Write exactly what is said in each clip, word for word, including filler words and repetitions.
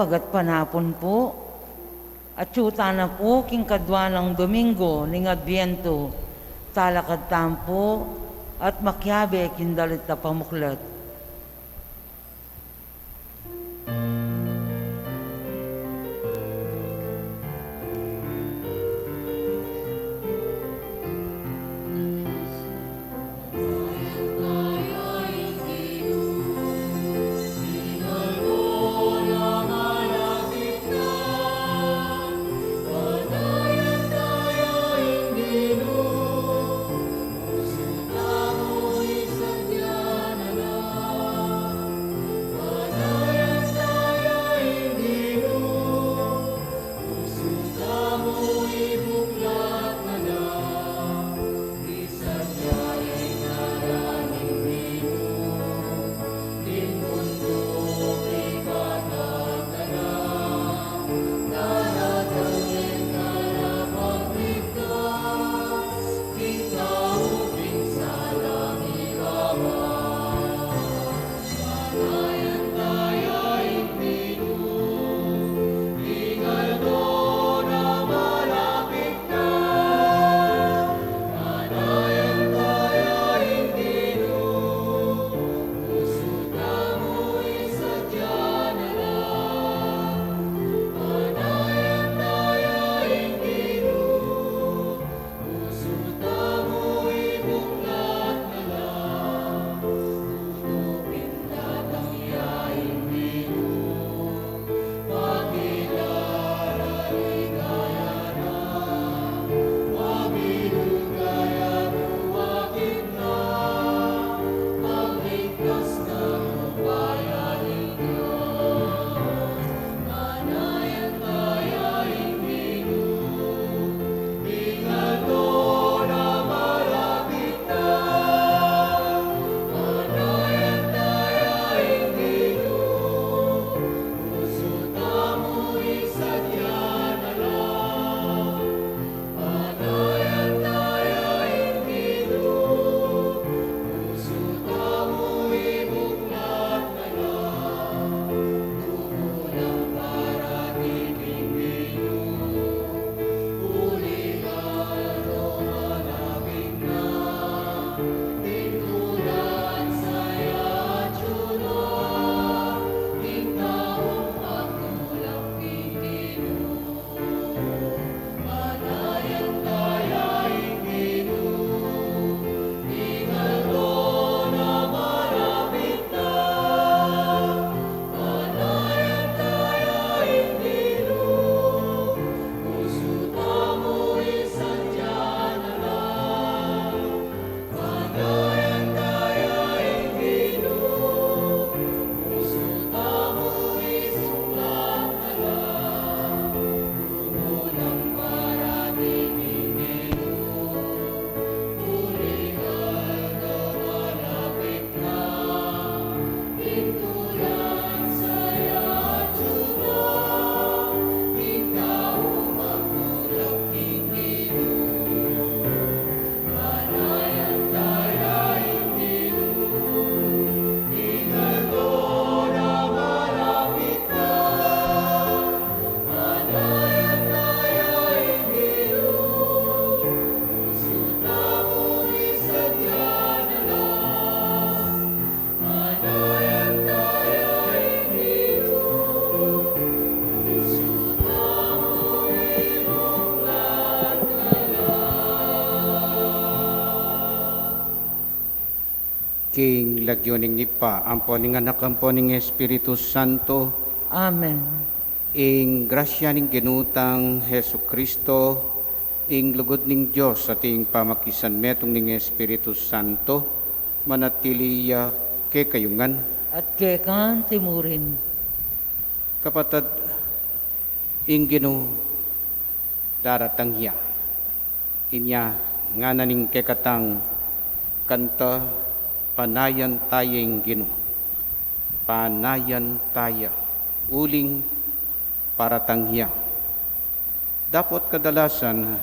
Pag'atpanapun pu, atyu tana pu king kadwa nang Domingo ning Adbientu, talakad tamu pu at makiabe king dalit a pamuklat. King lagyu ning Ibpa, ampo ning Anak, ampo ning Espiritu Santo. Amen. Ing grasya ning Ginu tang Jesucristo, ing lugud ning Dios, at ing pamakisanmetung ning Espiritu Santo, manatili ya kekayu ngan. At keka anti murin. Kapatad, ing Ginu daratang ya. Inya ngana ning kekatang kanta, panayan taya ing Ginu. Panayan taya, uling paratang ya. Dapot kadalasan,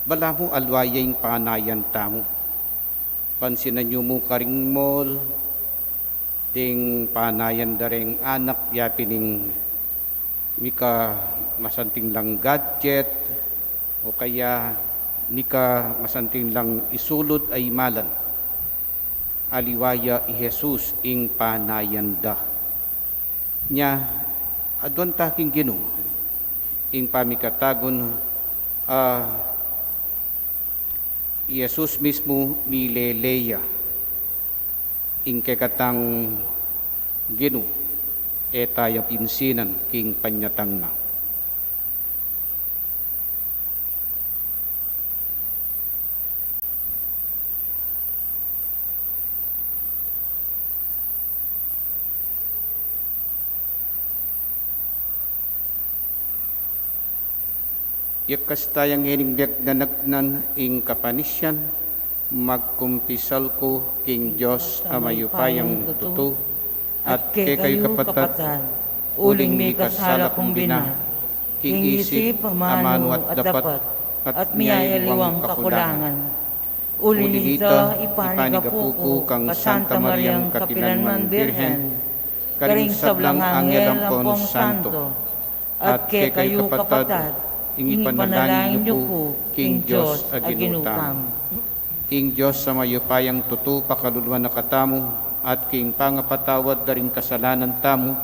balamu aliwa ya ing panayan tamu. Pansinan yu mu karing mall, deng panayan da reng anak, ya pin ing Mika masanting lang gadget, o kaya mika masanting lang isulut a imalan. Aliwa ya i Jesus ing panayan da. Nya, aduan ta king Ginu, ing pamikatagun, a, i Jesus mismu milele ya, ing kekatang Ginu, e ta ya pinsinan king panyatang na. Ikastan yang ining biagnanagnan ing kapanisian, magkumpisal ku king Dios a mayupayang tutu, at kekayu kapatad, uling mikasala kung bina, king isip, amanu at dapat, at miyayaliwang kakulangan. Uli nita, ipanigapu ku kang Santa Mariang kapilanman Birhen, karing sablang anghel ampong santo, at kekayu kapatad, ing ipanalangin yu ku king Dios a Ginu tamu. Ing Dios a mayupayang tutu pakaluluan na katamu, at king pangapatawad da ring kasalanan tamu,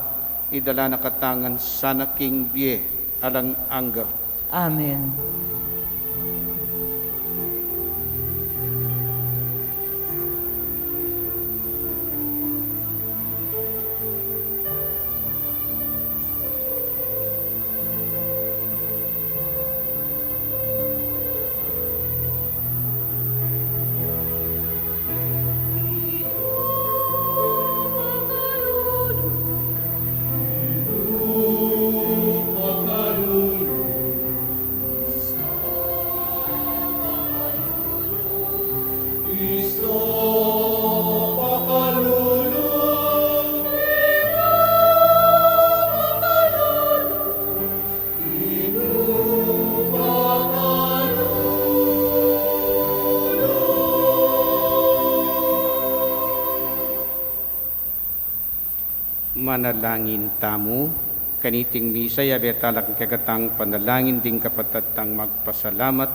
idala na katamu ngan sana king bie alang angga. Amen. Manalangin tamu. Kaniting misa, yabe tala king kekatang panalangin ding kapatad tang magpasalamat,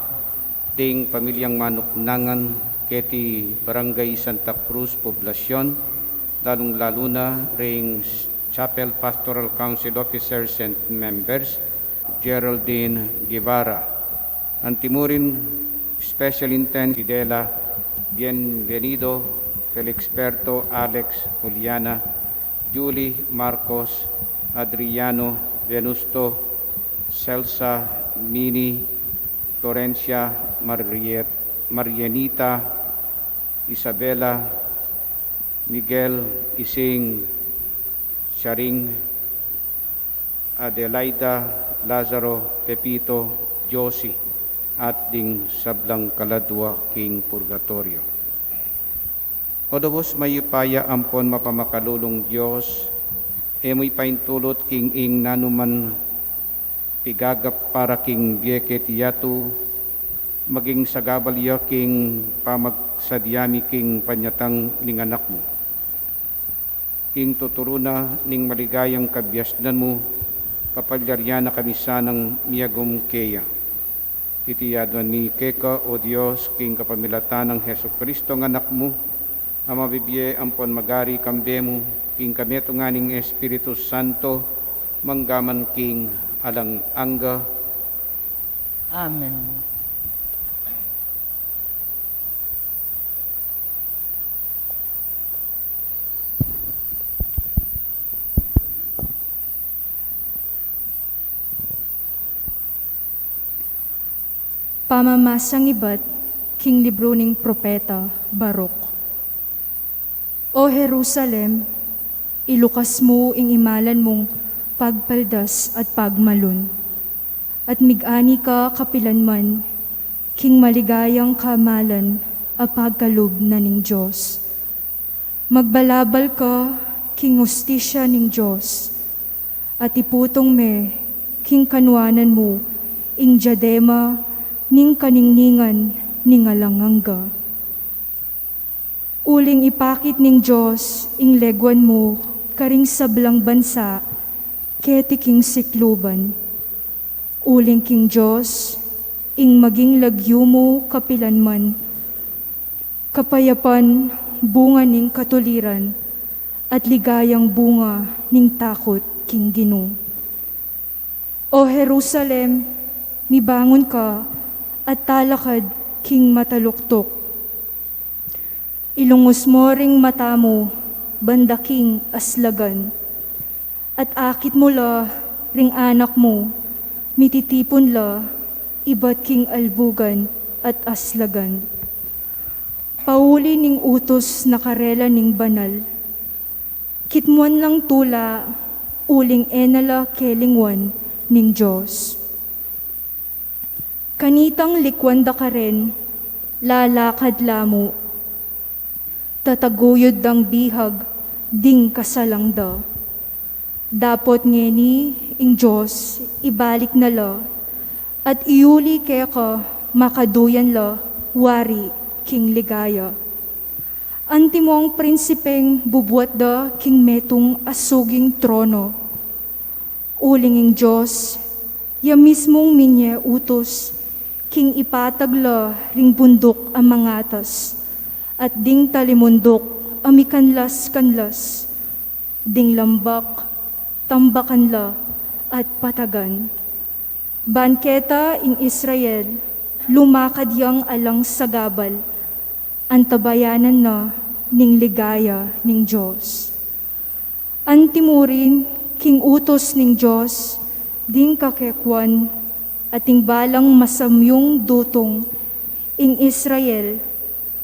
ding pamilyang manuknangan keti Barangay Santa Cruz Poblacion, lalung-lalu na ring Chapel Pastoral Council officers and members, Geraldine Guevara. Antimurin, special intention, Fidela Bienvenido, Felixberto, Alex, Juliana, Julie, Marcos, Adriano, Venusto, Celsa, Mini, Florencia, Margriet-, Marianita, Isabela, Miguel, Ising, Charing, Adelaida, Lazaro, Pepito, Josie, at ding sablang kaladua king purgatoryo. O Dios mayupaya ampon mapamakalulung Dios, e mu ipaintulut king ing nanuman pigagap para king bie keti yatu, maging sagabal ya king pamagsadya mi king panyatang ning Anak mu. Ing tuturu na ning maligayang kabiasnan mu, papalyarian na kami sanang miyagum keya. Iti aduan mi keka, o Dios, king kapamilatan nang Jesucristo a Anak mu, a mabibie ampon magari kambe mu, king kametungan ning Espiritu Santo, mangga man king alang angga. Amen. Pamamasang ibat king libru ning propeta Baruch. O Jerusalem, ilukas mu ing imalan mung pagpaldas at pagmalun, at mig-ani ka kapilanman king maligayang kamalan a pagkalub na ning Dios. Magbalabal ka king hustisya ning Dios, at iputung me king kanuanan mu ing diadema ning kaningningan ning alang angga. Uling ipakit ning Dios ing leguan mu karing sablang bansa keti king sikluban. Uling king Dios, ing maging lagyu mu kapilanman. Kapayapan, bunga ning katuliran, at ligayang bunga ning takut king Ginu. O Jerusalem, mibangun ka at talakad king mataluktuk. Ilungus mo ring mata mu banda king aslagan, at akit mu la ring anak mu, mititipun la ibat king albugan at aslagan. Pauli ning utus na karela ning banal, kitmuan lang tula uling e na la kelingwan ning Dios. Kanitang likuan da karen, lalakad la mu. Tataguyud dang bihag ding kasalang da. Dapot ngeni ing Dios ibalik na la, at iuli keka makaduyan la wari king ligaya. Antimong prinsipeng bubuat da king metung a suging trono. Uling ing Dios, ya mismung minye utus, king ipatag la ring bunduk a mangatas, at ding talimunduk a mikanlas-kanlas, ding lambak, tambakan la, at patagan. Ban keta ing Israel, lumakad yang alang sagabal, antabayanan na ning ligaya ning Dios. Antimurin king utus ning Dios, ding kakekuan, at ing balang masamyung dutung, ing Israel,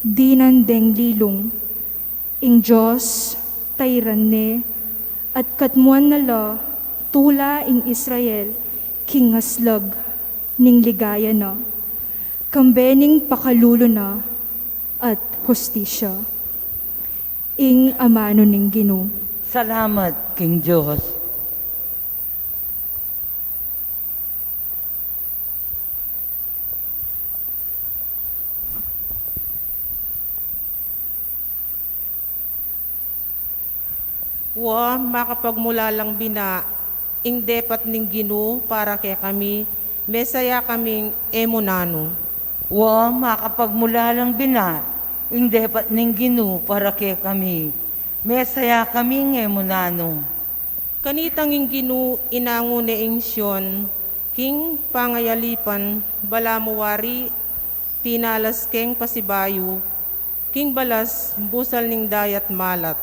dinan deng lilung. Ing Dios, tairan ne, at katmuan na la, tula ing Israel, king aslag ning ligaya na, kambe ning pakalulu na, at hustisya. Ing amanu ning Ginu. Salamat king Dios. Wa makapagmulalang bina, ing depat ning Ginu para kekami, mesaya kaming e mu nanu. Wa makapagmulalang bina, ing depat ning Ginu para kekami, mesaya kaming e mu nanu. Kanitang ing Ginu inangu ne ing Sion, king pangayalipan, balamu wari, tinalas keng pasibayu, king balas busal ning dayat malat.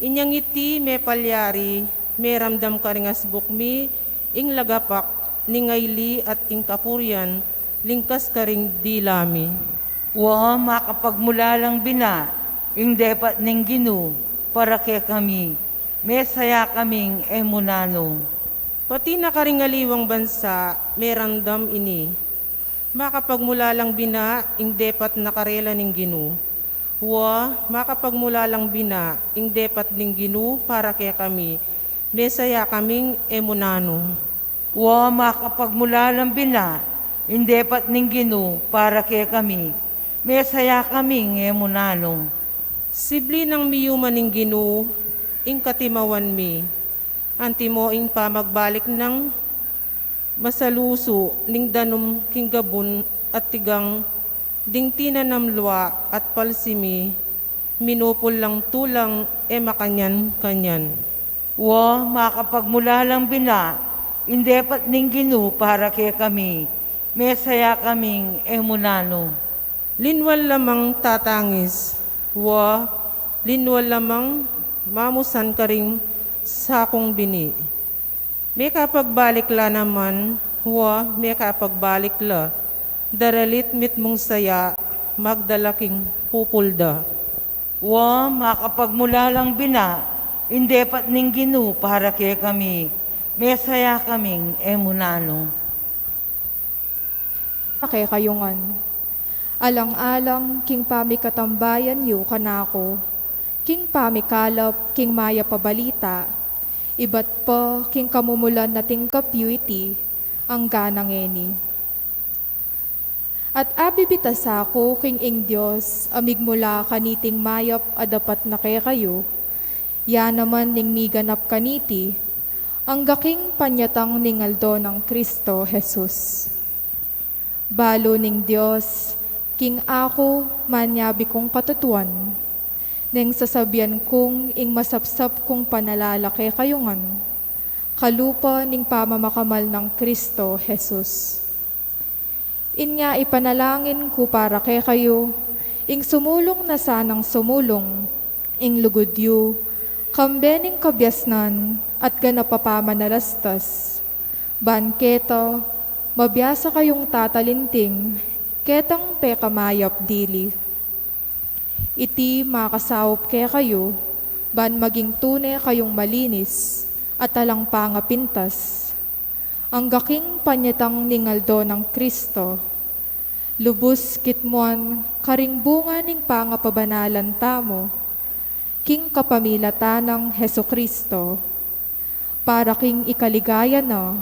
Inyang iti mepalyari, meramdam karing asbuk mi, ing lagapak ning aili at ing kapurian, lingkas karing dila mi. Wa makapagmulalang bina, ing depat ning Ginu, para kekami, mesaya kaming e mu nanu. Pati na karing aliwang bansa, meramdam ini. Makapagmulalang bina, ing depat na karela ning Ginu. Wa makapagmulalang bina, ing depat ning Ginu, para kekami, mesaya kaming e mu nanu. Wa makapagmulalang bina, ing depat ning Ginu, para kekami, mesaya kaming e mu nanu. Sibli nang miyuman ning Ginu, ing katimawan mi. Antimo ing pamagbalik nang masalusu ning danum king gabun at tigang, ding tinanam lua at palsi mi, minupul lang tulang e makanyan-kanyan. Wa makapagmulalang bina, ing depat ning Ginu para kekami, mesaya kaming e mu nanu. Linwal la mang tatangis, wa, linwal la mang mamusan karing sakung bini. Mekapagbalik la naman, wa, mekapagbalik la. Daralit mitmung saya, magdala king pupul da. Wa makapagmulalang bina, ing depat ning Ginu para kekami, mesaya kaming e mu nanu. Kekayu ngan. Alang-alang king pamikatambayan yu kanaku, king pamikalap king mayap a balita, ibat pa king kamumulan a tinggap yu iti, angga na ngeni. At abibitas aku king ing Dios a migmula kaniting mayap a dapat na kekayu, ya naman ning miganap kaniti, Angga king panyatang ning aldo nang Kristo Jesus. Balu ning Dios, king aku manyabi kung katutuan, neng sasabian kung ing masapsap kung panalala kekayu ngan, kalupa ning pamamakamal nang Kristo Jesus. Inya ipanalangin ku para kekayu, ing sumulung na sanang sumulung ing lugud yu, kambe ning kabiasnan at ganap a pamanalastas, ban keta mabiasa kayung tatalinting ketang pekamayap dili. Iti makasaup kekayu, ban maging tune kayung malinis at alang pangapintas, angga king panyatang ning aldo nang Kristo. Lubus kitmuan karing bunga ning pangapabanalan tamu, king kapamilatan nang Jesucristo, para king ikaligaya na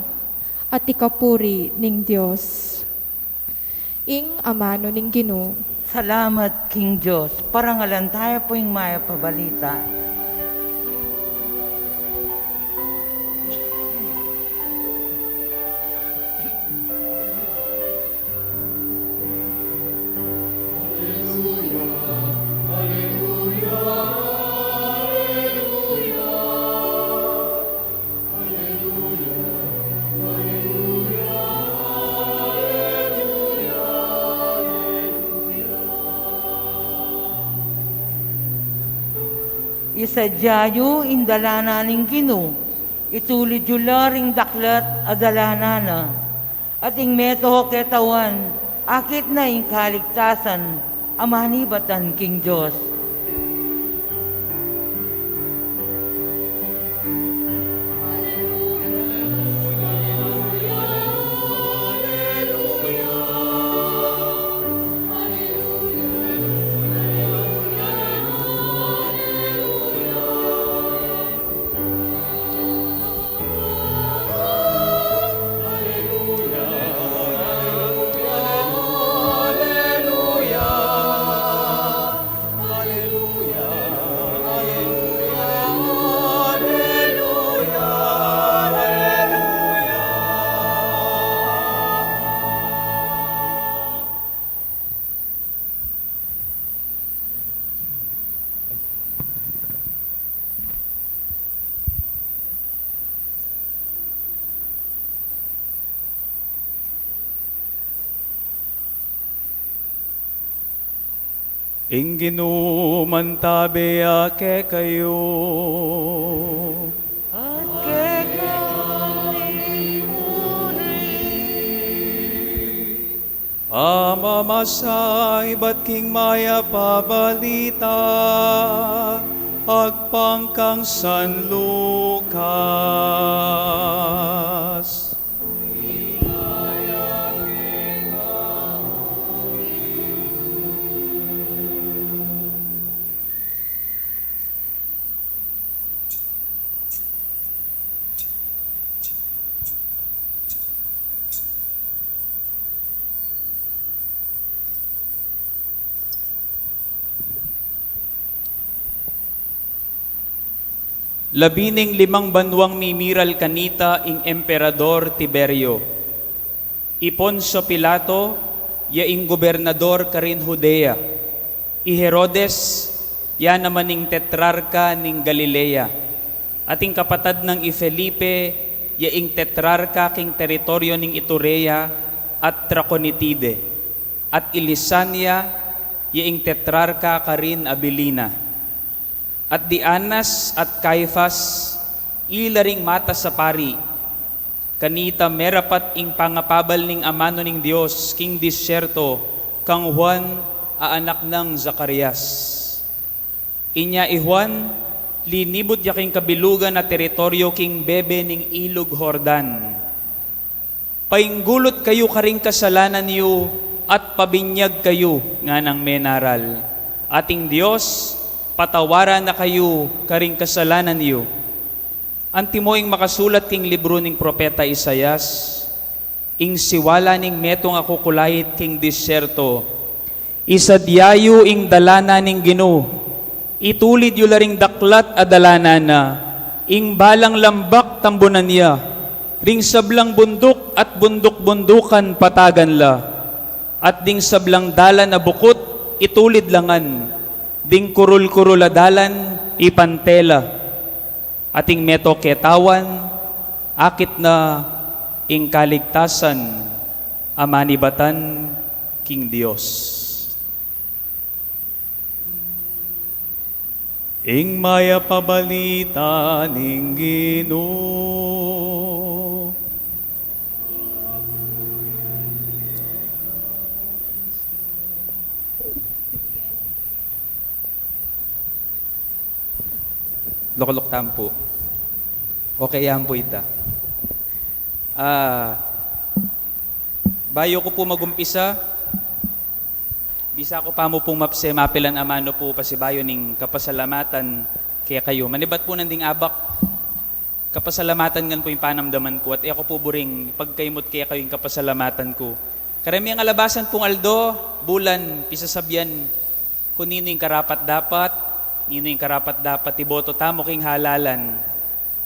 at ikapuri ning Dios. Ing amanu ning Ginu. Salamat king Dios. Parangalan tayu pu ing mayap a balita. Isadya yu ing dalanan ning Ginu, itulid yu la ring daklat a dalanan na. At ing meto ketawan, akit na ing kaligtasan a manibatan king Dios. Ing Ginu mantabe ya kekayu. At keka mu rin. Pamamasa ibat king mayap a balita agpang kang San Lucas. Labi ning limang banuang mimiral kanita ing Emperador Tiberio. I Poncio Pilato, ya ing gobernador karin Judea. I Herodes, ya naman ing tetrarka ning Galilea. At ing kapatad nang i Felipe, ya ing tetrarka king teritoryo ning Iturea at Traconitide. At i Lisania, ya ing tetrarka karin Abilina. At di Anas at Caifas, ila ring matas a pari. Kanita merapat ing pangapabal ning amanu ning Dios king disyerto kang Juan a anak nang Zacarias. Inya i Juan, linibut ya king kabilugan a teritoryo king bebe ning ilug Jordan. Painggulut kayu karing kasalanan yu at pabinyag kayu, nganang menaral. At ing Dios patawaran na kayu karing kasalanan yu. Antimo ing makasulat king libru ning propeta Isaias, ing siwala ning metung a kukulait king disyerto. Isadya yu ing dalanan ning Ginu, itulid yu la ring daklat a dalanan na, Ing balang lambak tambunan ya, ring sablang bunduk at bunduk-bundukan patagan la, at ding sablang dalan a bukut itulid la ngan, ding kurul-kurul a dalan ipante la, at ing meto ketawan, akit na ing kaligtasan a manibatan king Dios. Ing mayap a balita ning Ginu. Lukluk tamu pu. Okay, yan pu ita. Ah, bayu ku pu magumpisa, bisa ku pa mu pung mapse, mapilan amanu pu pasibayu ning kapasalamatan kekayu. Manibat pu nanding abak, kapasalamatan ngan pu ing panamdaman ku, at e ku pu buring pagkaimut kekayu ing kapasalamatan ku. Kareng alabasan pung aldo, bulan, pisasabian ku ninu ing karapat-dapat, ninu ing karapat-dapat iboto tamu king halalan,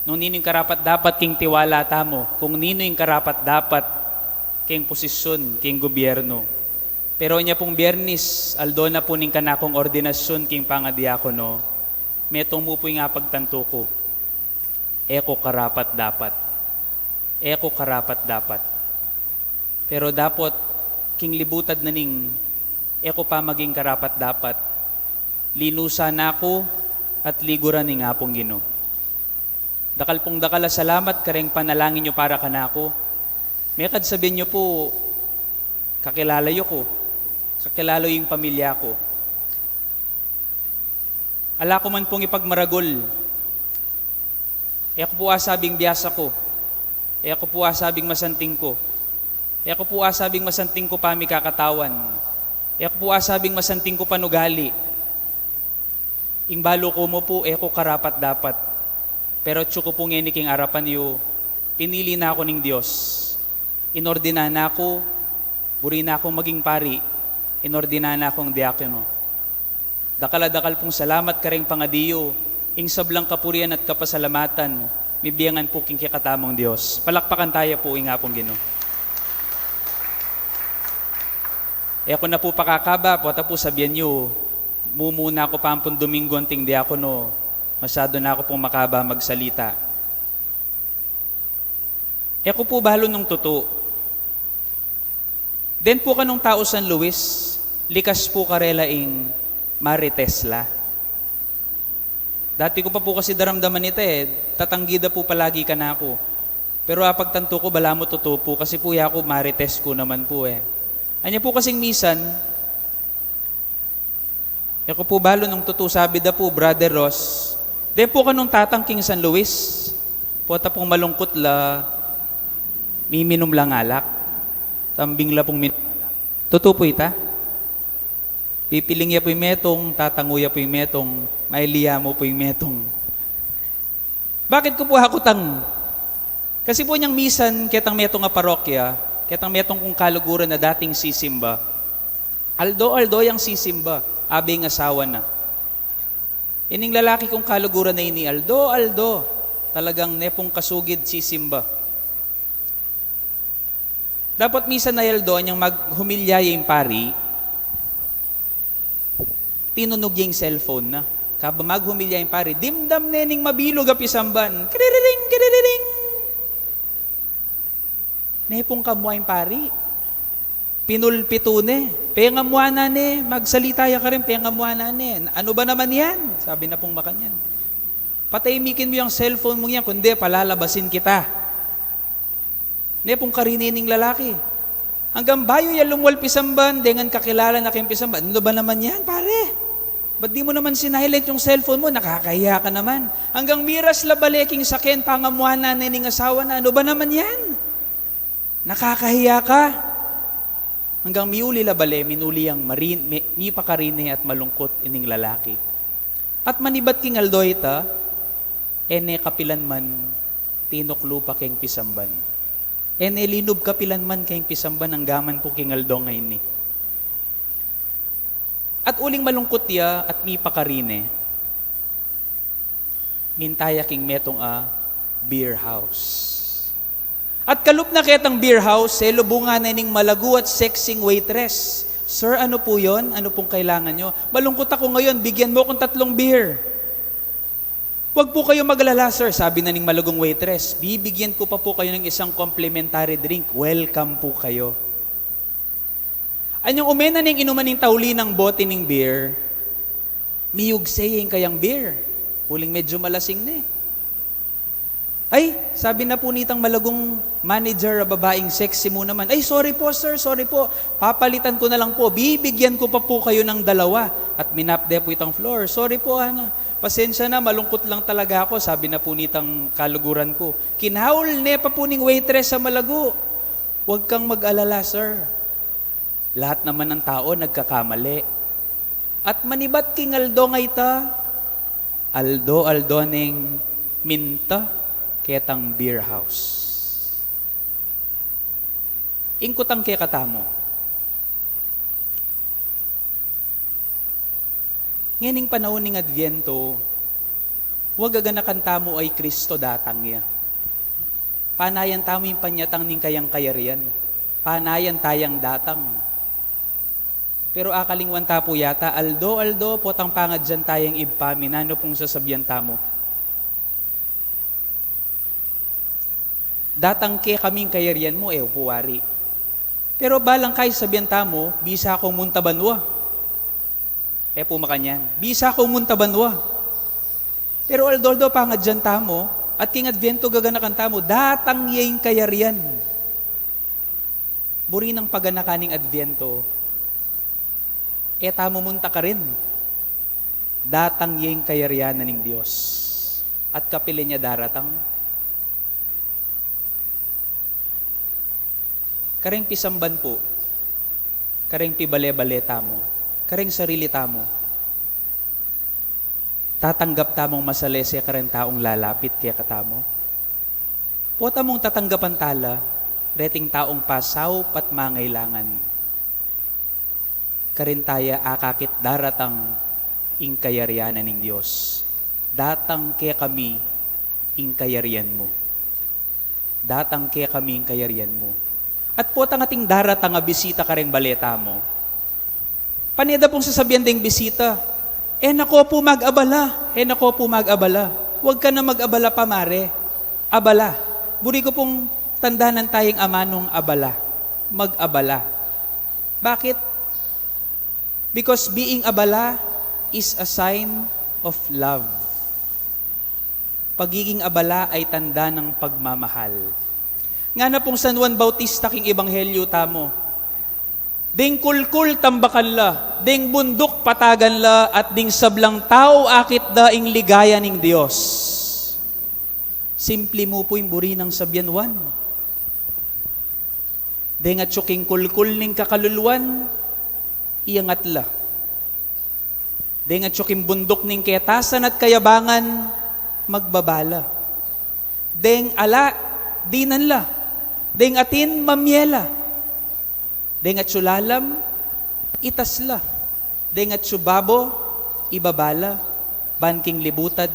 nung ninu ing karapat-dapat king tiwala tamu, kung ninu ing karapat-dapat king posisyon king gobyerno. Pero inya pung Biyernes, aldo na pu ning kanakung ordinasyun king pangadiakono, metung mu pu ing apagtantu ku, e ku karapat-dapat. E ku karapat-dapat. Pero dapot, king libutad na ning e ku pa maging karapat-dapat, linusan na ku at liguran ning Apung Ginu. Dakal pung dakal a salamat kareng panalangin yu para kanaku. Mekad sabian yu pu, kakilala yu ku, kakilala yu ing pamilya ku. Ala ku man pung ipagmaragul. E ku pu asabing biasa ku. E ku pu asabing masanting ku. E ku pu asabing masanting ku pamikakatawan. E ku pu asabing masanting ku panugali. Ing balu ku mu pu, e ku karapat-dapat. Pero atsu ku pu ngeni king arapan yu, pinili na ku ning Dios. Inordinan na ku, buri na kung maging pari, inordinan na kung diakono. Dakal a dakal pung salamat kareng pangadi yu, ing sablang kapurian at kapasalamatan, mibie ngan pu king kekatamung Dios. Palakpakan taya pu ing Apung Ginu. E ku na pu pakakaba, pota pu sabian yu, mumuna ku pa ampung Domingo anting diakono, masyadu na ku pung makaba magsalita. E ku pu balu nung tutu. Den pu kanung tau San Luis, likas pu karela ing marites la. Dati ku pa pu kasi daramdaman ita e, tatanggi da pu palagi kanaku. Pero apagtantu ku, balamu tutu pu, kasi pu yaku marites ku naman pu e. Anya pu kasing misan, e ku pu balu nung tutu, sabi da pu, Brother Ross, den pu kanung tatang king San Luis, pota pung malungkut la, miminum lang alak. Tambing la pung minum alak. Tutu pu ita? Pipiling ya pu ing metung, tatangu ya pu ing metung, mailiya mu pu ing metung. Bakit ku pu akutang? Kasi pu inyang misan, ketang metung a parokya, ketang metung kung kaluguran a dating sisimba. Aldo-aldo yang sisimba, abe ing asawa na. Ining lalaki kung kaluguran a ini, aldo-aldo, talagang ne pung kasugid sisimba. Dapot misan a aldo, anyang maghumilya ya ing pari, tinunug ya ing cellphone na. Kaba maghumilya ing pari, dimdam ne ning mabilug a pisamban. Kiriring, kiriring. Ne pung kamua ing pari. Pinulpitu ne. Pengamuanan ne, magsalita ya karin, pengamuanan ne. Ano ba naman yan? Sabi na pung makanyan. Patahimikin mu yang cellphone mung yan, kundi palalabasin kita. Ne pung karine ning lalaki. Anggang bayu ya lumual pisamban, dengan kakilala na king pisamban. Ano ba naman yan, pare? Ba't di mu naman sinilent yung cellphone mu? Nakakahiya ka naman. Anggang miras la bale king saken, pangamuanan ne ning asawa na. Ano ba naman yan? Nakakahiya ka. Anggang miuli la bale, minuli yang marin-, mi-, mipakarine at malungkut ining lalaki. At manibat king aldo ita, e ne kapilan man tinuklu pa keng pisamban. E ne linub kapilan man keng pisamban anggaman pu king aldo ngeni. At uling malungkut ya at mipakarine, Minta ya king metung a beer house. At kalup na ketang beer house, e, lubungan na ning malagu at sexing waitress. "Sir, ano po yon? Ano pong kailangan nyo?" "Malungkot ako ngayon, bigyan mo akong tatlong beer." "Wag po kayo magalala, sir," sabi na ning malagung waitress. "Bibigyan ko pa po kayo ng isang complimentary drink. Welcome po kayo." Anyang ume na ning inuman ning tauli nang bote ning beer, miyugse ya ing kayang beer. Uling medyo malasing ne. "Ay," sabi na po nitang malagung manager a babaing sexy mu naman, "Ay, sorry po, sir, sorry po. Papalitan ko na lang po. Bibigyan ko pa po kayo ng dalawa." At minap de po itang floor. "Sorry po, ana. Pasensya na, malungkot lang talaga ako," sabi na po nitang kaluguran ku. Kinaul ne pa po ning waitress a malagu. "Wag kang mag-alala, sir. Lahat naman ng tao nagkakamali. At manibat king aldo ngayta, aldo-aldo neng minta ketang beer house." Ing kutang kekatamu, ngening panaun ning Adviento, wag aganakan tamu a i Kristo datang ya. Panayan tamu ing panyatang ning kayang kayarian. Panayan tayang datang. Pero akalingwan ta pu yata, aldo-aldo potang pangadyan tayang Ibpa mi, nanu pung sasabian tamu? "Datang kekami ing kayarian mu," e pu wari. Pero balang kai sabian tamu, "Bisa kung munta banua." E pu makanyan, "Bisa kung munta banua." Pero aldo-aldo pangadyan tamu, at king Adviento gaganakan tamu, "Datang ya ing kayarian." Buri nang paganakan ning Adviento, e tamu munta karin. "Datang ya ing kayarian na ning Dios." At kapilan ya daratang? Kareng pisamban pu, kareng pibale-bale tamu, kareng sarili tamu, tatanggap tamung masalese kareng taung lalapit kekatamu? Pota mung tatanggapan tala reting taung pasaup at mangailangan? Karin taya akakit daratang ing kayarian na ning Dios. "Datang kekami ing kayarian mu. Datang kekami ing kayarian mu." At potang ating daratang a bisita kareng bale tamu, pane da pung sasabian deng bisita, "E na ko pu mag-abala, e na ko pu mag-abala." Wag ka na mag-abala, pamare. Abala. Buri ku pung tandanan tayang amanung abala. Mag-abala. Bakit? Because being abala is a sign of love. Pagiging abala ay tanda ng pagmamahal. Ngana pung San Juan Bautista king Ebanghelyo tamu, "Deng kulkul tambakan la, deng bunduk patagan la, at deng sablang tau akit da ing ligaya ning Dios." Simple mu pu ing buri nang sabian, Juan. Deng atyu king kulkul ning kakaluluan, iyangat la. Deng atyu king bunduk ning ketasan at kayabangan, magbaba la. Deng ala, dinan la. Deng atin, mamie la. Deng atyu lalam, itas la. Deng atyu babo, ibaba la. Ban king libutad,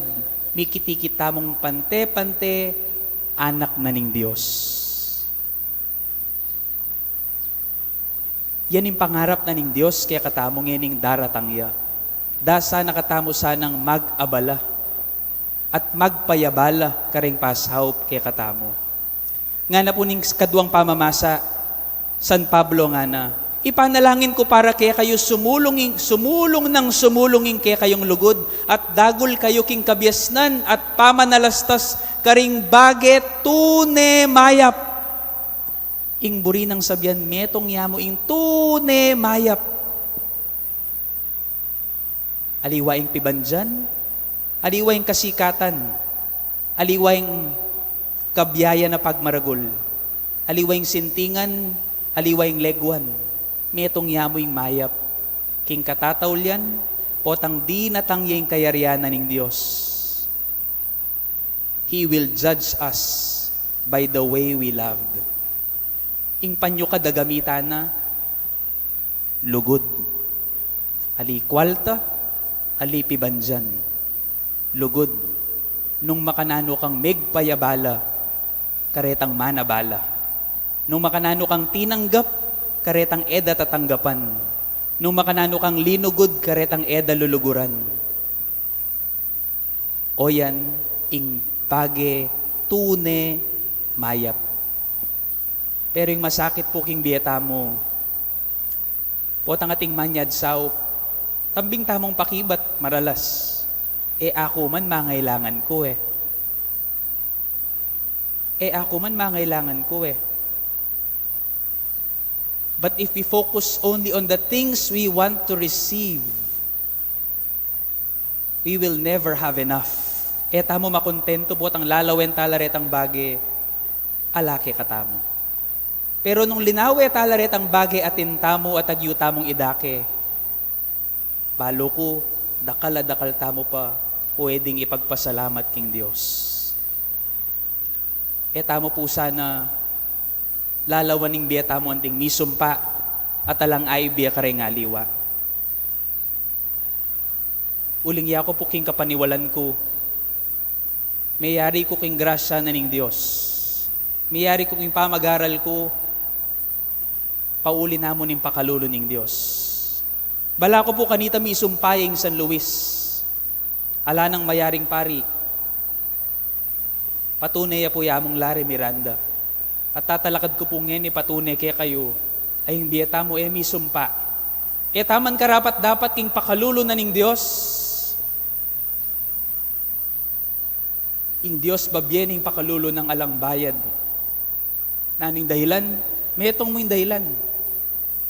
mikitikit tamung pante-pante anak na ning Dios. Yan ing pangarap na ning Dios kekatamu ngening daratang ya. Dasa na katamu sanang mag-abala at magpayabala kareng pasaup kekatamu. Ngana pu ning kaduang pamamasa, San Pablo ngana, "Ipanalangin ku para kekayu, sumulung ing, sumulung nang sumulung ing kekayung lugud, at dagul kayu king kabiasnan at pamanalastas karing bage tune mayap." Ing buri nang sabian, metung ya mu ing tune mayap. Aliwa ing pibandian, aliwa ing kasikatan, aliwa ing kabiayan a pagmaragul, aliwa ing sintingan, aliwa ing leguan. Metung ya mu ing mayap. King katataulian, potang dinatang ya ing kayarian na ning Dios, He will judge us by the way we loved. Ing panyukad a gamitan na, lugud. Ali kwalta, ali pibandian. Lugud. Nung makananu kang megpayabala, karetang manabala. Nung makananu kang tinanggap, karetang e da tatanggapan. Nung makananu kang linugud, karetang e da luluguran. O yan, ing bage tune mayap. Pero ing masakit pu king bie tamu, potang ating manyad saup, tambing tamung pakibat maralas, e aku man mangailangan ku e. E aku man mangailangan ku e. But if we focus only on the things we want to receive, we will never have enough. E tamu makontentu potang lalawen tala retang bage ala kekatamu. Pero nung linawe tala retang bage atin tamu at agyu tamung idake, balu ku, dakal a dakal tamu pa pwedeng ipagpasalamat king Dios. E tamu pu sana lalawan ing bie tamu anting misumpa at alang aibie kareng aliwa. Uling yaku pu king kapaniwalan ku, meyari ku king grasya na ning Dios. Meyari ku king pamagaral ku, pauli namu ning pakalulu ning Dios. Bala ku pu kanita misumpa ya ing San Luis. Ala nang mayaring pari. Patune ya pu ya mung Larry Miranda. At tatalakad ku pu ngeni patune kekayu, a ing bie tamu e misumpa. E taman karapat-dapat king pakalulu na ning Dios. Ing Dios babie ning pakalulu nang alang bayad. Nanu ing dahilan? Metung mu ing dahilan.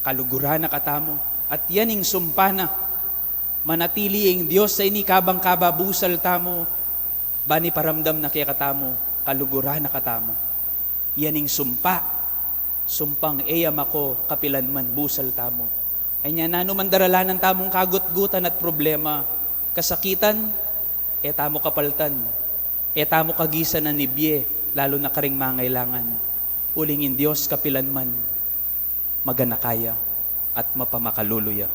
Kaluguran na katamu. At yan ing sumpa na. Manatili ing Dios sa ini kabang kababusal tamu, bani paramdam na kekatamu, kaluguran na katamu. Yan ing sumpa, sumpang e ya mako kapilan man busal tamu. Anya nanu man daralanan tamung kagutgutan at problema, kasakitan, e tamu kapaltan, e tamu kagisan a nibie, lalu na karing mangailangan. Uling ing Dios kapilan man, maganaka ya at mapamakalulu ya.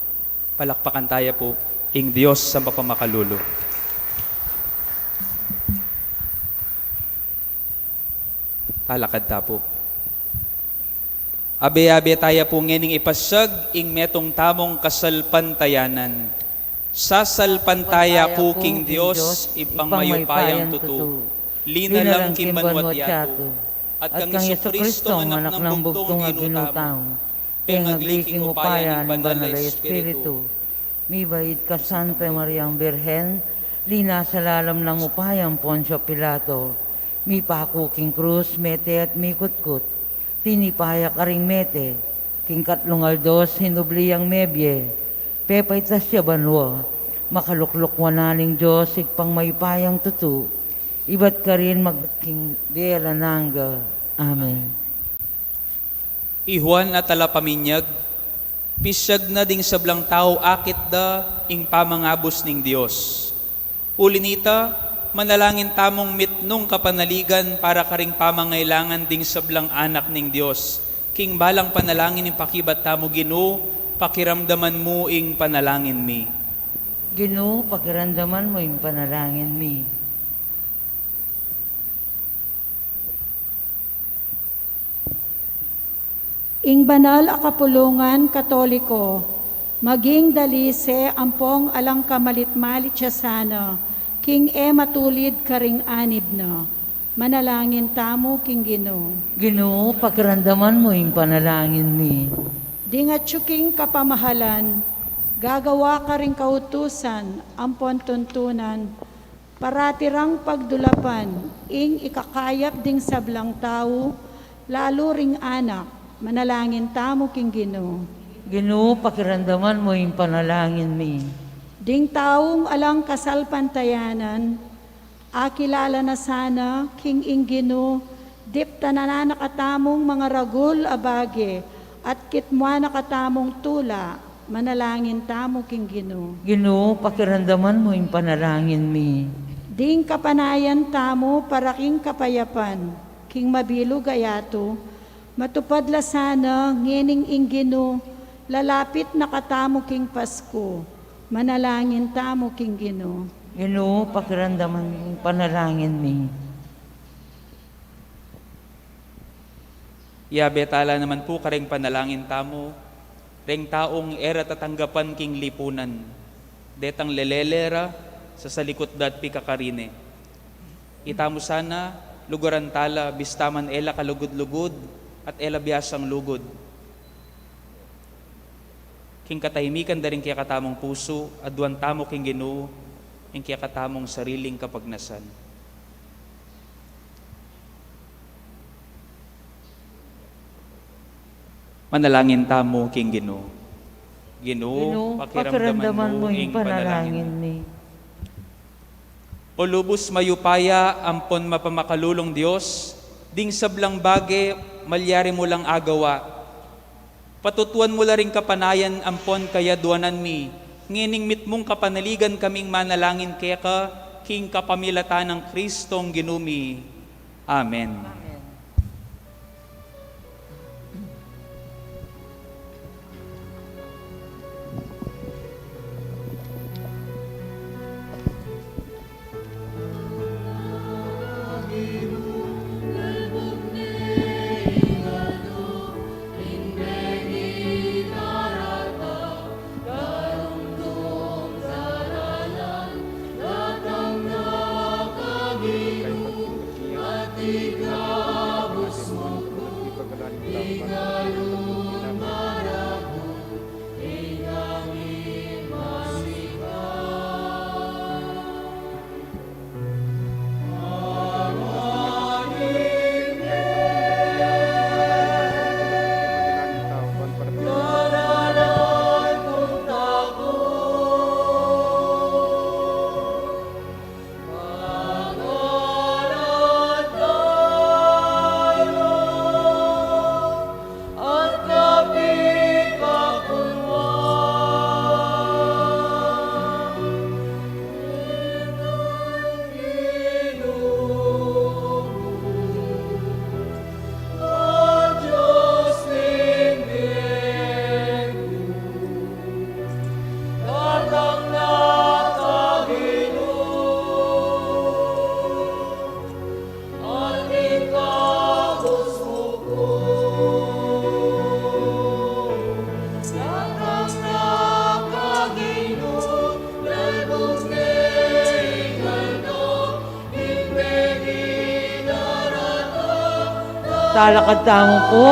Palakpakan taya pu ing Dios a mapamakalulu. Talakad ta pu. Abe-abe taya pu ngening ipasyag ing metung tamung kasalpantayanan. Sasalpantaya ku king Dios, Ibpang mayupayang tutu, linalang king banwa't yatu, at kang Jesucristo, Anak nang bugtung a Ginu tamu, pengagli king upaya ning Banal a Espiritu, mibait kang Santa Mariang Birhen, linasa lalam nang upayang Poncio Pilato, mipaku king krus, mete at mikutkut, tinipa ya karing mete, king katlung aldo sinubli yang mebie, pepaitas ya banua, makalukluk wanan ning Dios Ibpang mayupayang tutu, ibat karin magbat king bie alang angga. Amen. I Juan a talapaminyag, pisyag na ding sablang tau akit da ing pamangabus ning Dios. Uli nita, manalangin tamung mitmung kapanaligan para karing pamangailangan ding sablang anak ning Dios. King balang panalangin ing pakibat tamu, Ginu, pakiramdaman mu ing panalangin mi. Ginu, pakiramdaman mu ing panalangin mi. Ing banal a kapulungan Katoliko, maging dalise ampong alang kamalit-malit ya sana, king e matulid karing anib na. Manalangin tamu king Ginu. Ginu, pakiramdaman mu ing panalangin mi. Ding atyu king kapamahalan, gagawa karing kautusan ampon tuntunan, parati rang pagdulapan ing ikakayap ding sablang tau, lalu ring anak. Manalangin tamu king Ginu. Ginu, pakiramdaman mu ing panalangin mi. Ding taung alang kasalpantayanan, akilala na sana king ing Ginu, diptanan na katamung mangaragul a bage, at kitmuan na katamung tula. Manalangin tamu king Ginu. Ginu, pakiramdaman mu ing panalangin mi. Ding kapanayan tamu para king kapayapan, king mabilug a yatu, matupad la sana ngening ing Ginu, lalapit na katamu king Pasku. Manalangin tamu king Ginu. Ginu, pakiramdaman mu ing panalangin mi. Iyabe tala naman pu kareng panalangin tamu reng taung e ra tatanggapan king lipunan, detang lelele ra, sasalikut da at pikakarin ne. Itamu sana, luguran tala, bista man e la kalugud-lugud at e la biasang lugud. King katahimikan da ring kekatamung pusu, aduan tamu king Ginu ing kekatamung sariling kapagnasan. Manalangin tamu king Ginu. Ginu, Ginu, pakiramdaman mu ing panalangin mi. O lubus mayupaya ampon mapamakalulung Dios, ding sablang bage malyari mu lang agawa. Patutuan mu la ring kapanayan ampon kayaduanan mi, ngening mitmung kapanaligan kaming manalangin keka, king kapamilatan nang Kristong Ginu mi. Amen. Amen. Talakad tamu pu.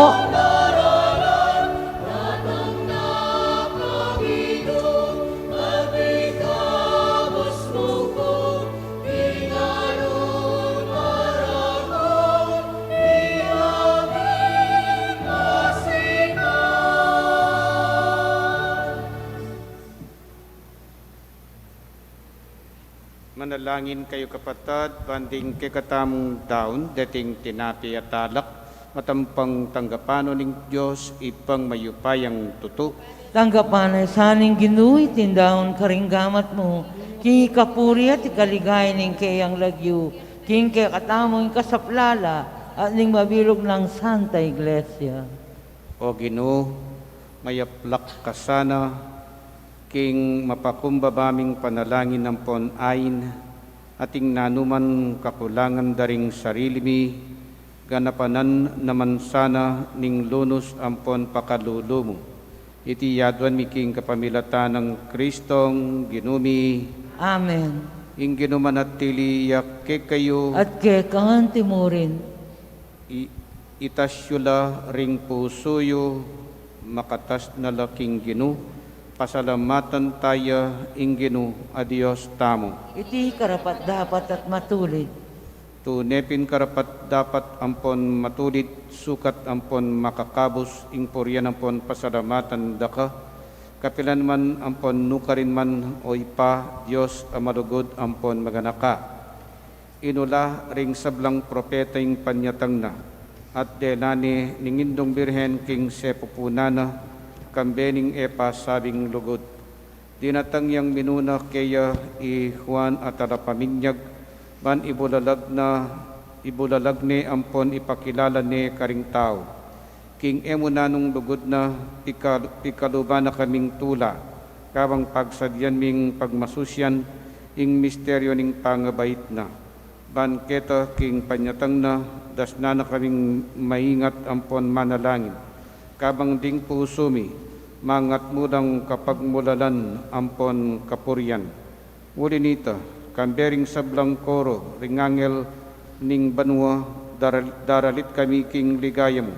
Manalangin kayu, kapatad, ban ding kekatamung daun, deting tinape at alak, matampang tanggapan no ning Dios Ibpang mayupayang tutu. Tanggapan na sa ning Ginu iting daun karing gamat mu, king ikapuri at ikaligaya ning keyang lagyu, king kekatamung ikasaplala at ning mabilug nang Santa Iglesia. O Ginu, mayaplak ka sana king mapakumbaba ming panalangin ampon ain, at ing nanuman kakulangan da ring sarili mi, ganapanan na man sana ning lunus ampon pakalulu mu. Iti yaduan mi king kapamilatan nang Kristong Ginu mi. Amen. Ing Ginu manatili ya kekayu. At keka anti mu rin. I-, itas yu la ring pusu yu, makatas na la king Ginu, pasalamatan taya ing Ginu a Dios tamu. Iti karapat-dapat at matulid. Tune pin karapat-dapat ampon matulid, sukat ampon makakabus, ing purian ampon pasalamatan da ka, kapilan man ampon nukarin man, o Ibpa, Dios a malugud ampon maganaka. Inula ring sablang propeta ing panyatang na, at dela ne ning Indung Birhen king sepupunan na, kambe ning e pasabing lugud. Dinatang yang minuna keya i Juan a Talapaminyag, ban ibulalag na, ibulalag ne ampon ipakilala ne karing tau. King e mu nanung lugud na, pika-, pikaluban na kaming tula, kabang pagsadyan ming pagmasusian Ing misteryo ning pangabait na. Ban keta king panyatang na, dasnan na kaming maingat ampon manalangin. Kabang ding pusu mi, mangatmu lang kapagmulalan ampon kapurian. Uli nita, kambe ring sablang koro ring anghel ning banua, daral-, daralit kami king ligaya mu,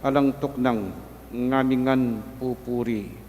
alang tuknang ngamingan pupuri.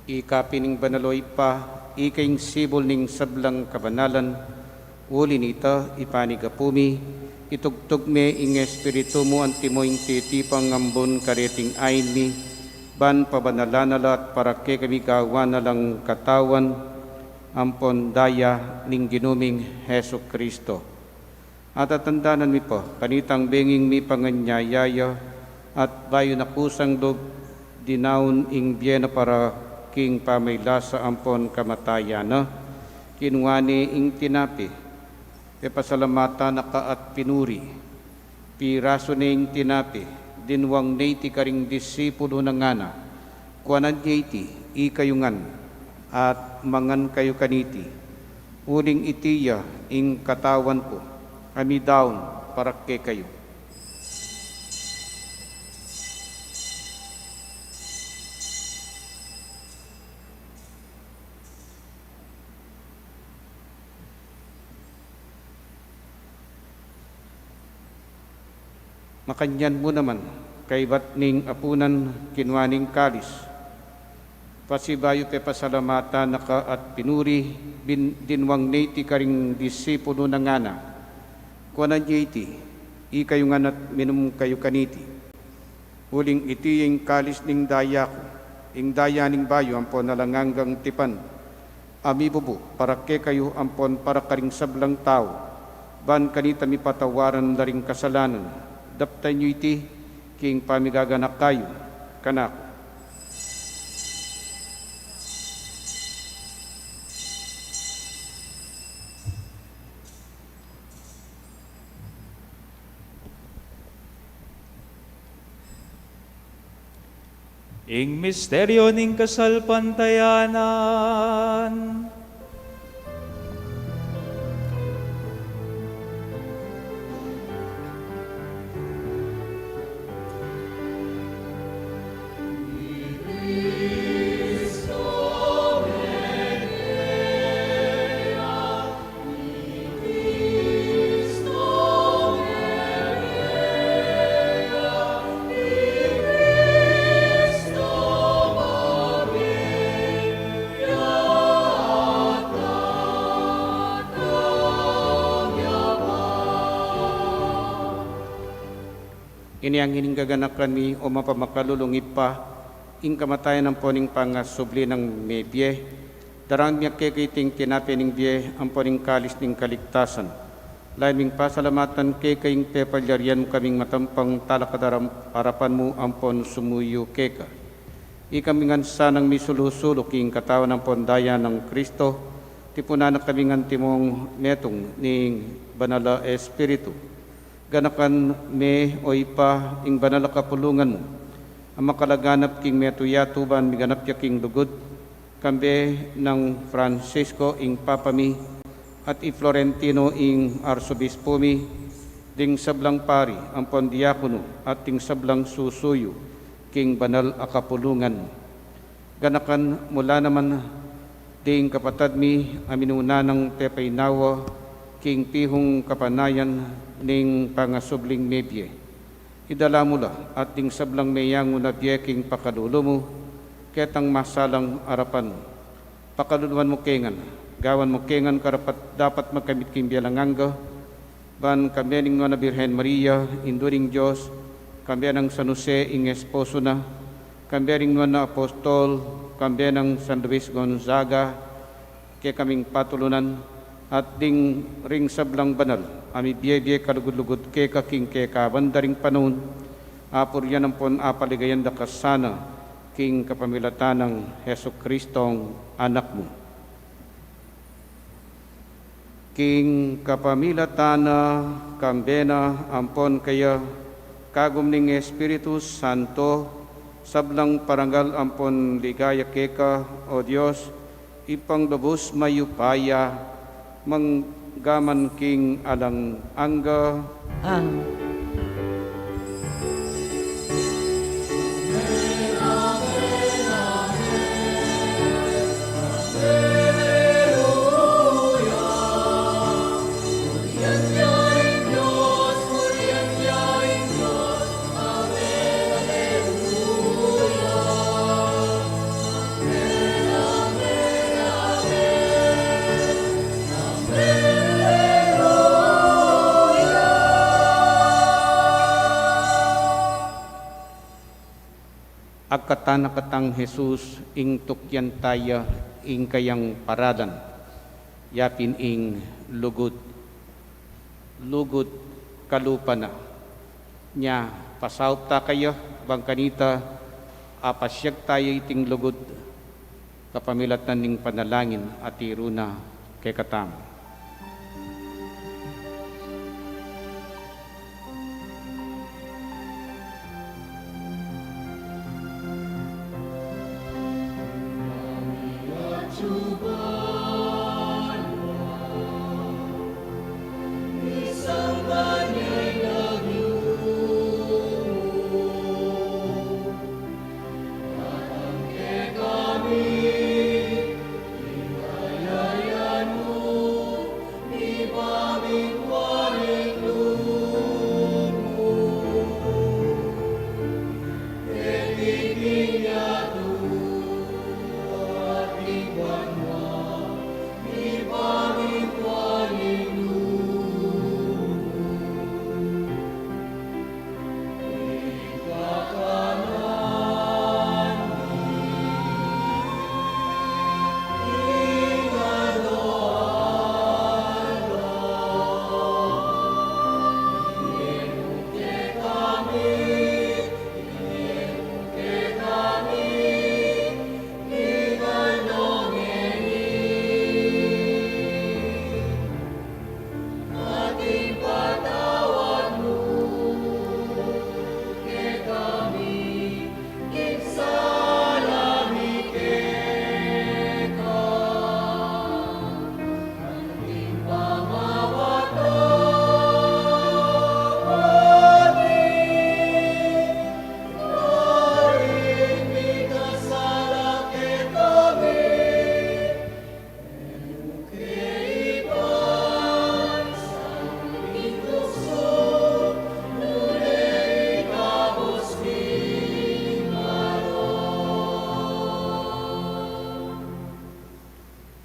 Ika pin ing banal, o Ibpa, ika ing sibul ning sablang kabanalan. Uli nita, ipanyawad mi, itugtug me ing Espiritu mu antimo ing titipang ambun kareting ain mi, ban pabanalan na la at para kekami gawan na lang katawan ampon daya ning Ginu ming Jesucristo. At tatandanan mi pa, kanitang benging mipanganyaya ya, at bayu na kusang lub dinaun ing bie na para king pamaglasa ampon kamatayan na, kinua ne ing tinape, pepasalamatan na ka at pinuri, pirasu ne ing tinape, dinwang ne iti karing disipulu na ngana, kuanan ye iti, ikayu ngan, at mangan kayu kaniti. Uling iti ya ing katawan ku, a midaun para kekayu. Makanyan mu naman, kaybat ning apunan, kinua ne ing kalis, pasibayu pepasalamatan na ka at pinuri, bin-, dinwang ne iti karing disipulu na ngana, kuanan ye iti, ikayu ngan at minum kayu kaniti. Uling iti ya ing kalis ning daya ku, ing daya ning bayu ampon alang anggang tipan, a mibubu para kekayu ampon para karing sablang tau, ban kanita mipatawaran la ring kasalanan. Daptan yu iti king pamigaganaka yu kanaku. Ing misteryo ning kasalpantayanan. Ini ing gaganakan mi, o mapamakalulung Ibpa, ing kamatayan ampon ing pangasubli nang mebie, darang mi keka iting tinape ning bie ampon ing kalis ning kaligtasan. Lalu ming pasalamatan keka ing pepalyarian mu kaming matampang talakad aram-, arapan mu ampon sumuyu keka. Ikami ngan sanang misulu-sulu king katawan ampon daya nang Kristo, tipunan na kami ngan timong metung ning Banal a Espiritu. Ganakan me, o Ibpa, ing banal a kapulungan mu, a makalaganap king metung yatu ban miganap ya king lugud, Kambe nang Francisco ing Papa mi, at i Florentino ing Arsobispo mi, ding sablang pari ampon diakono, at ding sablang susuyu king banal a kapulungan. Ganakan mu la naman ding kapatad mi a minuna nang pepainawa king pihung kapanayan ning pangasubling mebie. Idala mu la at ding sablang meyangu na bie king pakalulu mu, ketang masalang arapan mu. Pakaluluan mu ke ngan, gawan mu ke ngan karapat-dapat magkamit king bie alang angga, ban kambe ning Nuan a Birhen Maria, Indu ning Dios, kambe nang San Jose ing esposo na, kambe ring nuan a apostol, kambe nang San Luis Gonzaga, kekaming patulunan, at ding ring sablang banal a mibie-bie kalugud-lugud keka king kekaban da ring panaun, apurian ampon apaligayan da ka sana king kapamilatan nang Jesucristong Anak mu. King kapamilatan na, kambe na, ampon keya, kagum ning Espiritu Santo, sablang parangal ampon ligaya keka, O Dios, Ibpang lubus mayupaya, manggaman king alang angga. Amen. Agkatan na katang Jesus ing tukian taya ing kayang paralan, yapin ing lugud, lugud kalupa na. Nya, pasaup ta kaya, bang kanita, apasiag taya iting lugud, kapamilatan ning panalangin a tiru na kekatamu.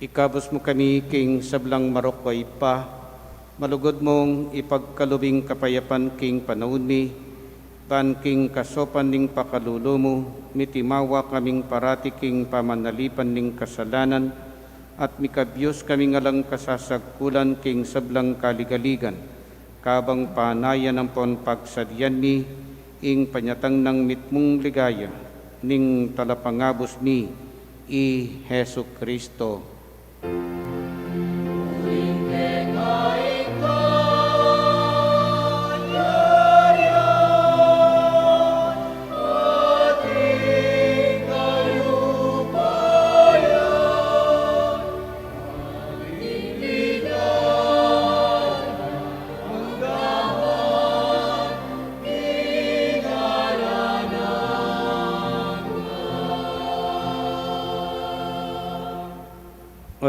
Ikabus mu kami king sablang marok, O Ibpa, malugud mung ipagkalub ing kapayapan king panaun mi, ban king kasaupan ning pakalulu mu, mitimawa kaming parati king pamanalipan ning kasalanan, at mikabius kaming alang kasasagkulan king sablang kaligaligan, kabang panayan ampon pagsadian mi ing panyatang nang mitmung ligaya ning Talapangabus mi, i Jesucristo.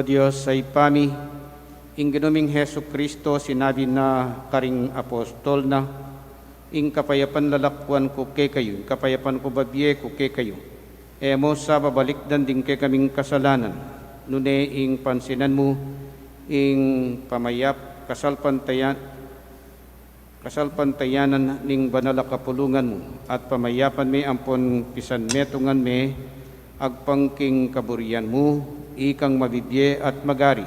Dios a Ibpa mi, ing Ginu ming Jesucristo, sinabi na karing apostol na, ing kapayapan lalakwan ku kekayu, ing kapayapan ku babie ku kekayu. E mu sa babalikdan ding kekaming kasalanan, nune ing pansinan mu ing pamayap-, kasalpantayan-, kasalpantayanan ning banal a kapulungan mu, at pamayapan me ampon pisanmetungan me agpang king kaburian mu, ikang mabibie at magari,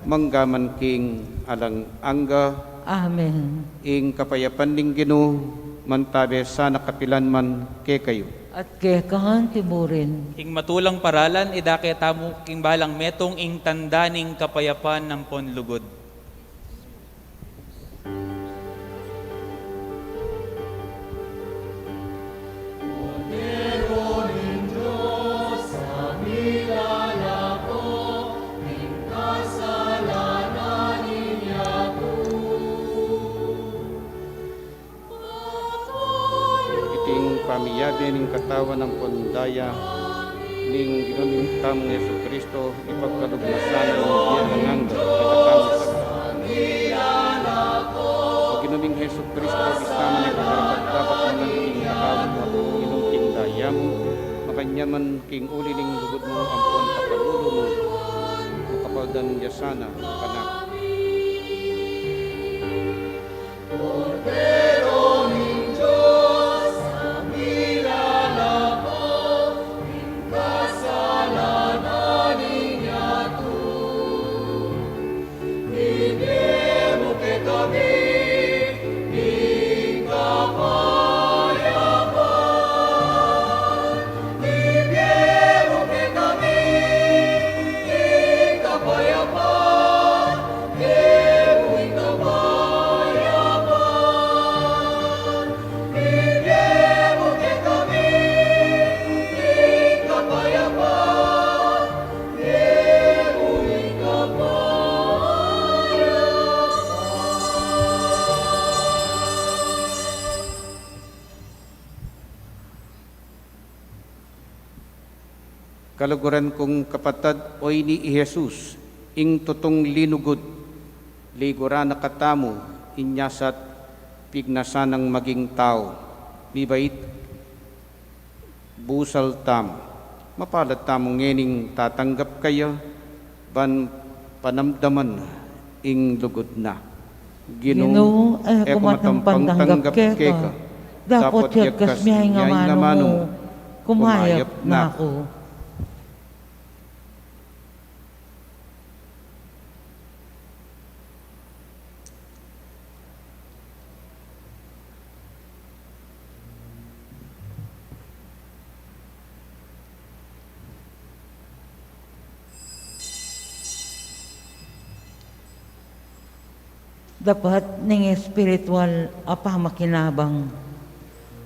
mangga man king alang angga. Amen. Ing kapayapan ning Ginu, mantabe sana kapilan man kekayu. At keka ngan tiburin. Ing matulang paralan, idake tamu king balang metung ing tanda ning kapayapan ampon lugud. Iting pamiyabe ning katawan ampon daya ning Ginu tamung Jesucristo, ipagkalub na sana ning bie alang angga kekatamu. O Ginu ming Jesucristo, bisa man e ku karapat-dapat mangan king katawan mu at inum king daya mu, makanyan man king uli ning lugud mu ampon kapalulu mu, makapaldan ya sana kanaku. Kaluguran kung kapatad, oyni i Jesus, ing tutung linugud, liguran na katamu, inya sat pignasan nang maging tau, mibait, busal tamu. Mapalad tamu ngening tatanggap kaya, ban panamdaman ing lugud na. Ginu, Ginu, e ku matampang tanggap keka, dapot yagkas me ing amanu mu, kumayap na ku. Dapat ning espiritual a pamakinabang.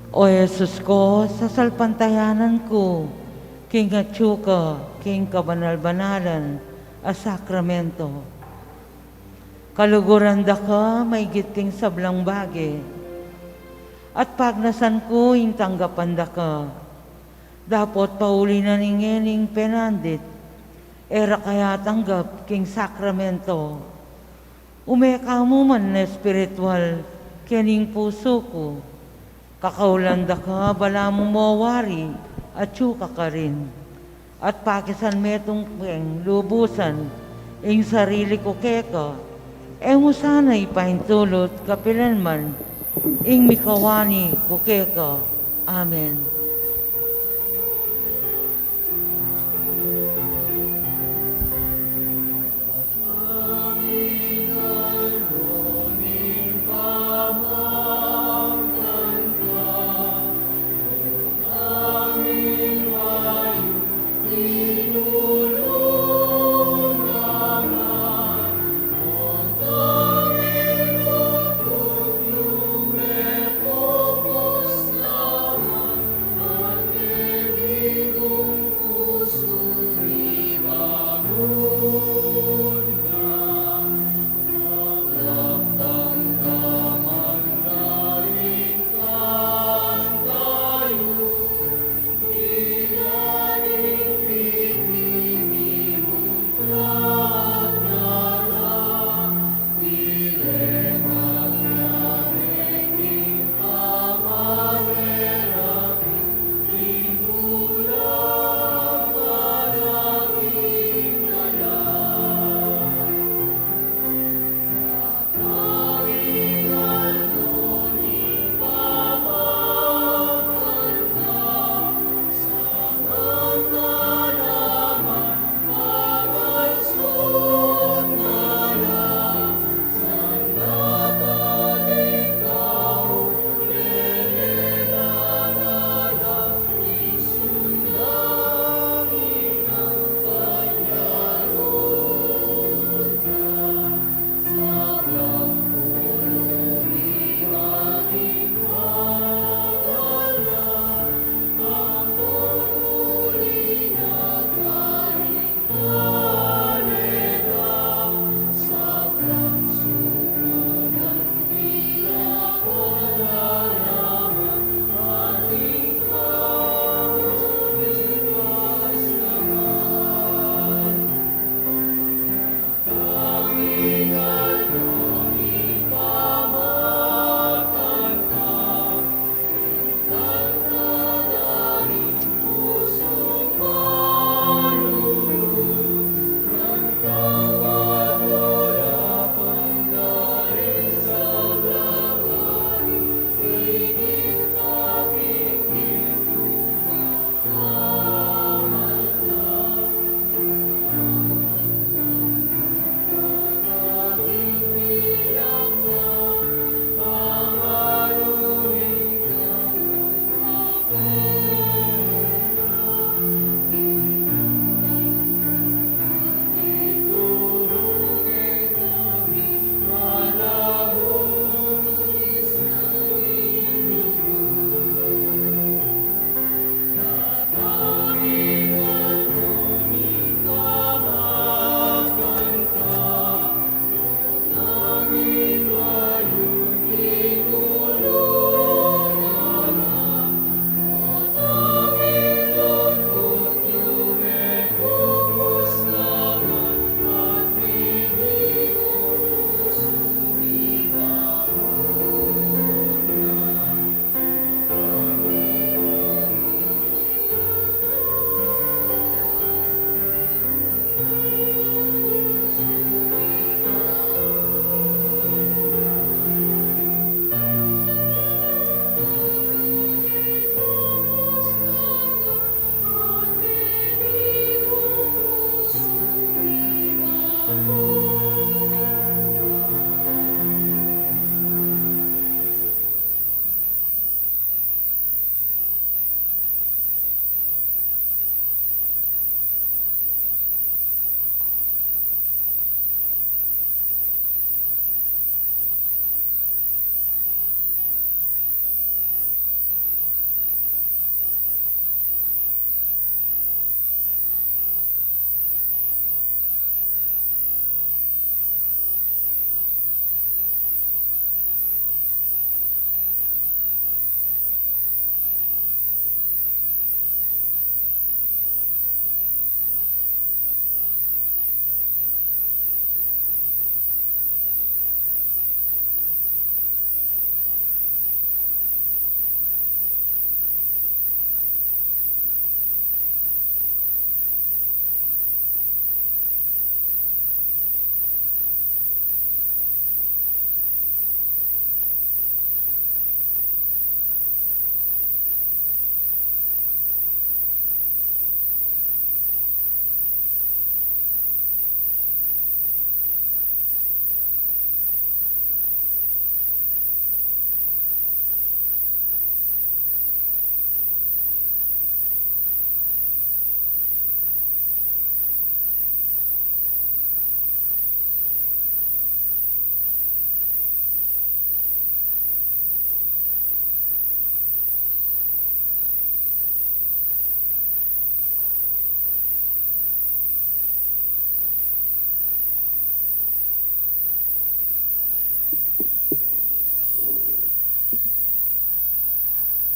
O Jesus ku, sasalpantayanan ku king atyu ka king kabanal-banalan a sakramento. Kaluguran da ka maigit king sablang bage, at pagnasan ku ing tanggapan da ka. Dapot pauli na ning ngening penandit, e ra ka ya tanggap king sakramento. Ume ka mu man espiritual kening pusu ku. Kakaulan da ka, balamu mo wari, atyu ka karin. At pakisan metung keng lubusan ing sarili ku keka, e mu sana ipaintulut kapilan man ing mikawani ku keka. Amen.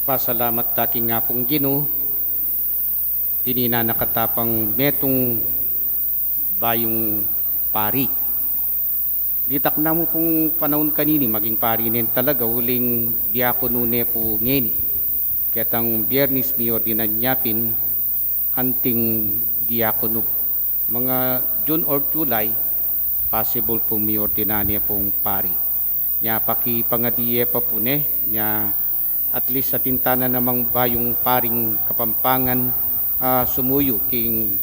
Pasalamat ta king Apung Ginu, tininan na kata pang metung bayung pari. Ditak namu pung panaun kanini, maging pari ne talaga, uling diakonu ne pu ngeni. Ketang Biyernes miordinan ya pin anting diakonu. Mga June or July, possible pung miordinan ne pung pari. Nya pakipangadi ye pa pu ne, nya at least atin tana namang bayung paring Kapampangan, ah, sumuyu king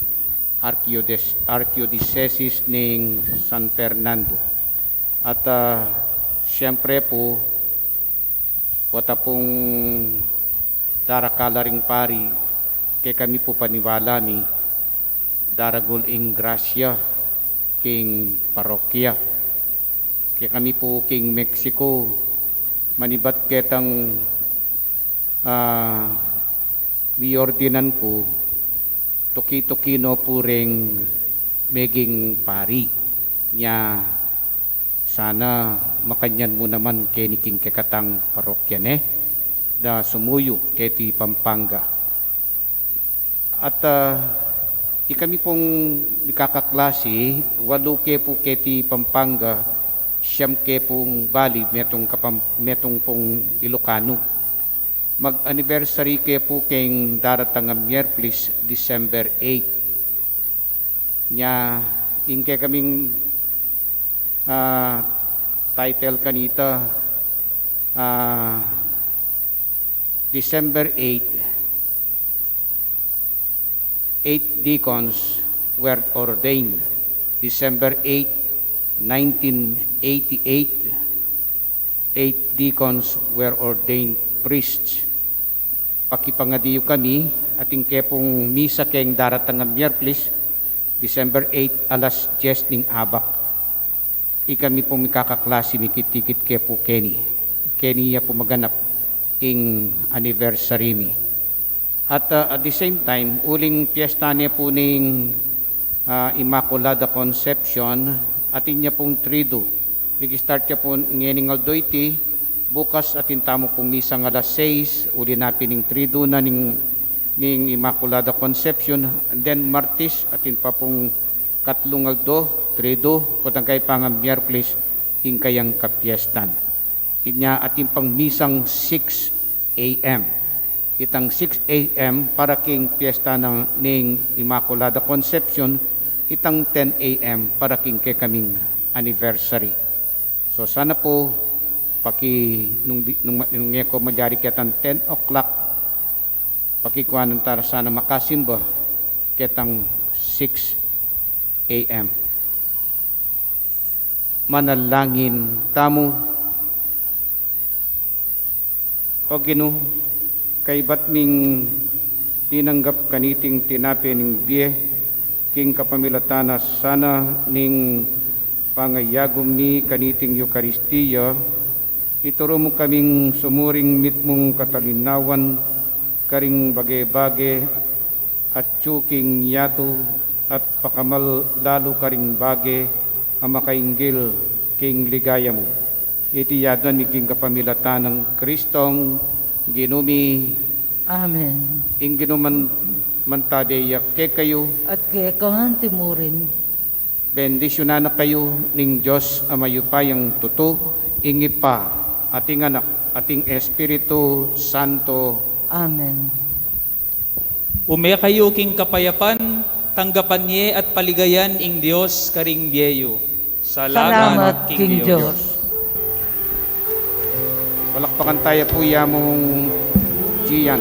Arkiyodes-, Arkidiyosesis ning San Fernando. At, ah, siyempre pu, pota pung darakal a ring pari, kekami pu paniwala mi, daragul ing grasya king parokya. Kekami pu king Mexico, manibat ketang, ah, miordinan ku, tuki-tuki no pu reng meging pari. Nya sana makanyan mu naman keni king kekatang parokya ne, da sumuyu keti Pampanga. At, ah, Ikami pung mikakaklasi, walu ke pu keti Pampanga, siyam ke pung bali, metung kapam-, metung pung Ilocano. Mag-anniversary ke pu keng daratang a Miyerkules, December eight. Nya, ing kekaming, ah, title kanita, ah, December eight, eight deacons were ordained. December eight, nineteen eighty-eight, eight deacons were ordained priests. Pakipangadi yu kami, atin ke pung misa keng daratang a Miyerkules, December eight, alas dyes ning abak. Ikami pung mikakaklasi, mikit-ikit ke pu keni. Keni ya pu maganap ing anniversary mi. At, uh, at the same time, uling piyesta ne pu ning, uh, Immaculada Concepcion, atin ya pung Triduum. Nag-start ya pu ngening aldo iti, bukas atin tamu pung misang alas sais, uli na pin ning Triduum na ning, ning Immaculada Concepcion, and then Martes, atin pa pung katlung aldo, Triduum, potang kaypang a Miyerkules, ing kayang kapiestan. Inya atin pang misang six a.m. Itang six a.m. para king piesta na ning Immaculada Concepcion, itang ten a.m. para king kekaming anniversary. So, sana pu, paki-, nung bi-, nung ma-, nung e ko malyari ketang ten o'clock, pakikuanan ta ra sana makasimba ketang six a.m. Manalangin tamu. O Ginu, kaybat ming tinanggap kaniting tinape ning bie, king kapamilatan na sana ning pangayagum mi kaniting Eukaristia, ituru mu kaming sumuring mitmung katalinawan karing bage-bage atyu king yatu at pakamal lalu karing bage a makainggil king ligaya mu. Iti aduan mi king kapamilatan nang Kristong Ginu mi. Amen. Ing Ginu man, mantabe ya kekayu. At keka ngan murin. Bendisyunan na kayu ning Dios a mayupayang tutu, ing Ibpa, at ing Anak, at ing Espiritu Santo. Amen. Ume kayu king kapayapan, tanggapan ye at paligayan ing Dios karing bie yu. Salamat Salamat king king Dios. Dios. Palakpakan taya pu ya mung Gian.